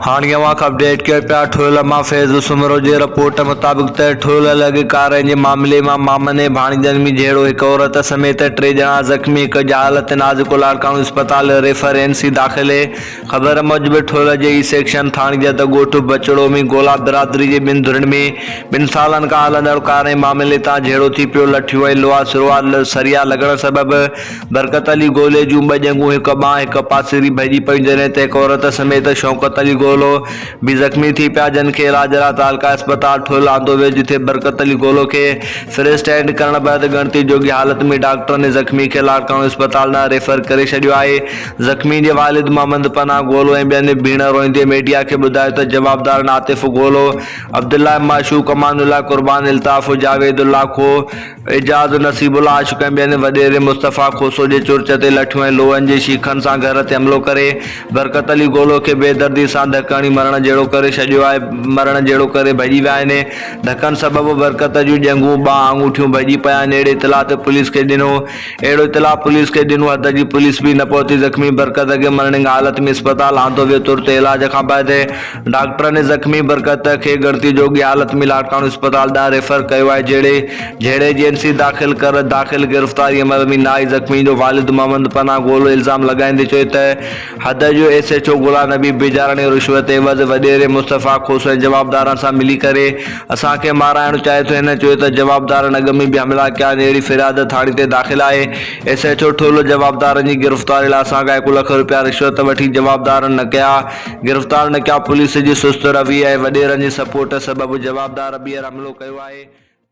هاڻي اوهان کي اپڊيٽ ڪيو پيا ٺهيل مان فيض سومرو جي رپورٽ مطابق ته ٺهيل لڳ ڪارين جي معاملي مان مامن ۽ ڀاڻيجن ۾ جهيڙو هڪ عورت سميت ٽي ڄڻا زخمي هڪ جي حالت نازڪ لاڙڪاڻو اسپتال ريفر اين سي داخل خبر موجب ٺهيل جي اي سيڪشن ٿاڻي جت ڳوٺ بچڙو ۾ گولا برادري جي ٻن ڌرين ۾ ٻن سالن کان هلندڙ ڪارين معاملي تان جهيڙو ٿي پيو لٺيون ۽ لوها سروا سريا لڳڻ سبب برڪت علي گولي جون ٻه ڄنگهون هڪ ٻانهن هڪ پاسيري ڀڄي پيون جڏهن ته هڪ عورت سميت شوڪت علي گولو به زخمي ٿي پيا جن کي علاج لاء تعلقه اسپتال ٺل آندو ويو جتي برڪت علي گولو کي فرسٽ ايڊ ڪرڻ بعد ڳڻتي جوڳي حالت ۾ ڊاڪٽرن زخمي کي لاڙڪاڻو اسپتال ڏانهن ريفر ڪري ڇڏيو آهي زخمي جي والد محمد پناهه گولو ۽ ٻين ڀيڻ روئيندي ميڊيا کي ٻڌايو ته جوابدارن عاطف گولو، عبدالله معشوق، امان الله قربان، الطاف، جاويد الله کو، اعجاز، نصيب الله عاشق ۽ ٻين وڏيري مصطفيٰ کوسو جي چرچ تي لٺيون ۽ لوهن جي شيخن سان گهر تي حملو ڪري برڪت علي گولو کي بي دردي سان ڌڪ هڻي مرڻ جهڙو ڪري ڇڏيو آهي مرڻ جهڙو ڪري ڀڄي ويا آهن ڌڪن سبب برڪت جون ڄنگهون ٻانهن آڱوٺيون ڀڄي پيا آهن اهڙي اطلاع تي پوليس کي ڏنو اهڙو اطلاع پوليس کي ڏنو حد جي پوليس به نه پهتي زخمي برڪت کي مرڻينگ حالت ۾ اسپتال آندو ويو ترت علاج کان بعد ڊاڪٽرن زخمي برڪت کي ڳڻتي جوڳي حالت ۾ لاڙڪاڻو اسپتال ڏانهن ريفر ڪيو آهي جهڙي جهيڙي جي اين سي داخل ڪر داخل گرفتاري عمل ۾ نه آئي زخمي جو والد محمد پناهه گولو الزام لڳائيندي چيو ته حد جو S H O Ghulam Nabi Bijarani رشوت عيوض وڏيري مصطفيٰ کوسو ۽ جوابدارن سان ملي ڪري اسان کي مارائڻ چاهي ٿو هن چيو ته جوابدارن اڳ ۾ به حملا ڪيا آهن اهڙي فرياد ٿاڻي تي داخل آهي ايس ايڇ او ٺولو جوابدارن جي گرفتاري لاء اسان کان هڪ لک رپيا رشوت وٺي جوابدارن نه ڪيا گرفتار نه ڪيا، پوليس جي سست روي ۽ وڏيرن جي سپورٽ سبب جوابدار ٻيهر حملو ڪيو آهي.